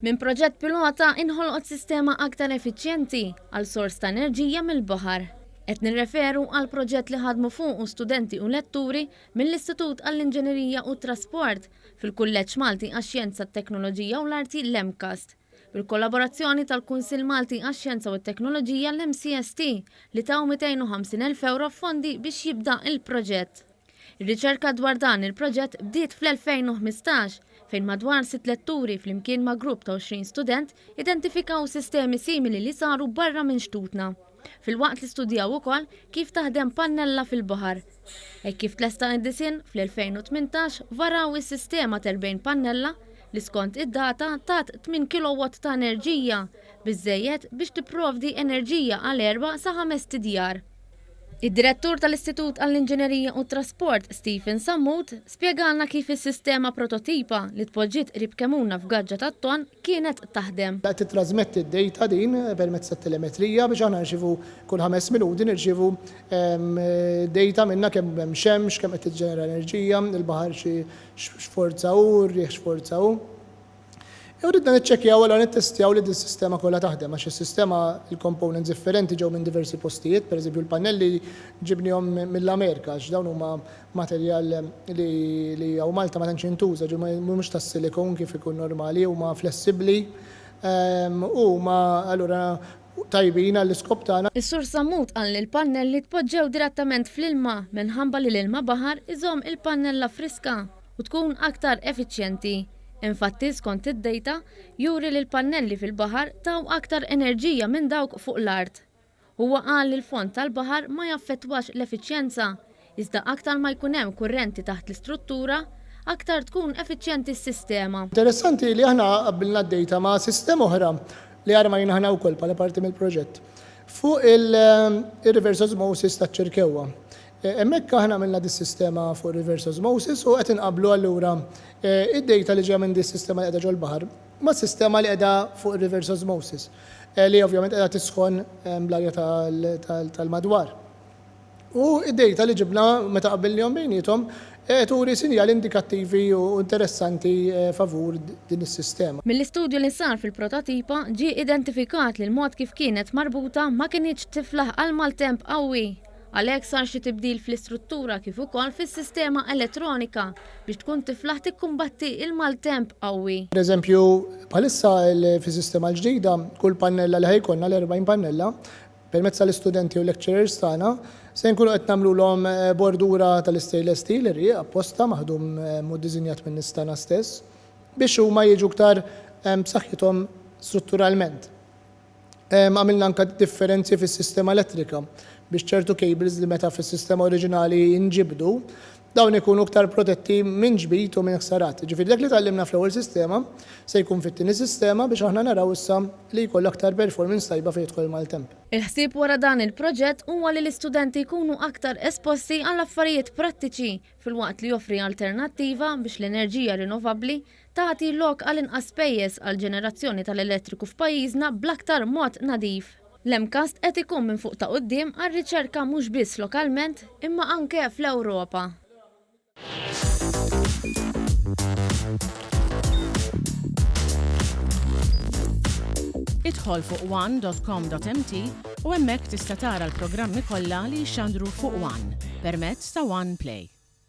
Minn proġett pilota inħolqot sistema aktar effiċjenti għal sors ta' enerġija mill-baħar. Qed nirreferu għal proġett li ħadmu fuqu studenti u letturi mill-Istitut għall-Inġinerija u t-Trasport fil-Kulleġġ Malti għax-Xjenza, t-Teknoloġija u l-Arti l-MCAST, bil-kollaborazzjoni tal-Kunsill Malti għax-Xjenza u t-Teknoloġija l-MCST li taw 250,000 ewro f'fondi biex jibda l-proġett. Ir-riċerka dwar dan il-proġett bdiet fl-2015 fejn madwar sitt letturi flimkien ma' grupp ta' 20 student identifikaw sistemi simili li saru barra minn xtutna, filwaqt li studjaw ukoll kif taħdem pannella fil-baħar. Hekk kif tlesta id-disinn, fl-2018 varaw is-sistema t'40 pannella li skont id-data tat 8 kilowatt ta' enerġija, biżżejjed biex tipprovdi enerġija għal erba' sa ħamest idjar. Id-Direttur tal-Istitut għall-Inġinerija u t-Trasport, Stephen Sammut, spjegalna kif is-sistema prototipa li tpoġġiet qrib Kemuna f'gaġġa tat-tonn kienet taħdem. Qed tittrażmetti d-data din permezz tat-telemetrija biex aħna nirċievu kull ħames minuti nirċievu data minnha kemm hemm xemx, kemm qed tiġġenera enerġija, il-baħar x'forza hu, r-riħ x'forza hu. U ridna niċċekkjaw allura nittestjaw li dis-sistema kollha taħdem għax is-sistema il-components differenti ġew minn diversi postijiet, pereżempju l-pannelli ġibnihom mill-Amerika għax dawn huma materjal li li hawn Malta ma tantx jintuża, ġew mhumiex tas-silicone kif ikun normali, huma flessibbli u huma allura tajbin għall-iskop tagħna. Is-Sur Sammut qal li l-pannelli tpoġġew direttament fl-ilma minħabba li l-ilma baħar iżomm il-pannella friska u tkun aktar effiċjenti. Infatti, skont id-dejta, juri li l-pannelli fil-baħar taw aktar enerġija minn dawk fuq l-art. Huwa qal li l-fond tal-baħar ma jaffettwax l-effiċjenza, iżda aktar ma jkun hemm kurrenti taħt l-istruttura, aktar tkun effiċjenti s-sistema. Interessanti li aħna qabbilna d-dejta ma' sistema oħra li armajna aħna wkoll bħala parti mill-proġett fuq il-reverse osmosis taċ-Ċirkewwa. Hemmhekk aħna għamilna dis-sistema fuq reverse osmosis u qed inqabblu allura id-data li ġejja minn dis-sistema li qiegħda ġol-baħar mas-sistema li qiegħda fuq reverse osmosis li ovvjament qiegħda tisħon bl-arja tal-madwar. U d-data li ġibna meta qabbilnihom bejniethom turi sinjali indikattivi u interessanti favur din is-sistema. Mill-istudju li sar fil-prototipa ġie identifikat li l-mod kif kienet marbuta ma kinitx tiflaħ għal maltemp qawwi. Għalhekk sar xi tibdil fl-istruttura kif ukoll fis-sistema elettronika biex tkun tiflaħ tikkumbatti l-maltemp qawwi. Pereżempju, bħalissa fis-sistema l-ġdida kull pannella li ħa jkollna, l-40 pannella, Permezz tal-istudenti u lecturers tagħna, se nkunu qed nagħmlulhom bordura tal-istainless steel irqiq apposta maħdum u ddisinjat min-nies tagħna stess biex huma jiġu iktar b'saħħithom strutturalment. Għamilna anke differenzi fis-sistema elettrika biex ċertu cables li meta fis-sistema oriġinali jinġibdu, dawn ikunu iktar protetti minn ġbid u minn ħsarat. Jiġifieri dak li tgħallimna fl-ewwel sistema se jkun fit-tieni sistema biex aħna naraw issa li jkollha aktar performance tajba fejn jidħol il-maltemp. Il-ħsieb wara dan il-proġett huwa li l-istudenti jkunu aktar esposti għal affarijiet prattiċi filwaqt li joffri alternattiva biex l-enerġija rinnovabbli tagħti lok għal inqas spejjeż għall-ġenerazzjoni tal-elettriku f'pajjiżna bl-aktar mod nadif. L-MCAST qed ikun minn fuq ta' quddiem għar-riċerka mhux biss lokalment imma anke fl-Ewropa. Idħol fuq one.com.mt u hemmhekk tista' tara l-programmi kollha li jixxandru fuq One permezz ta' One Play.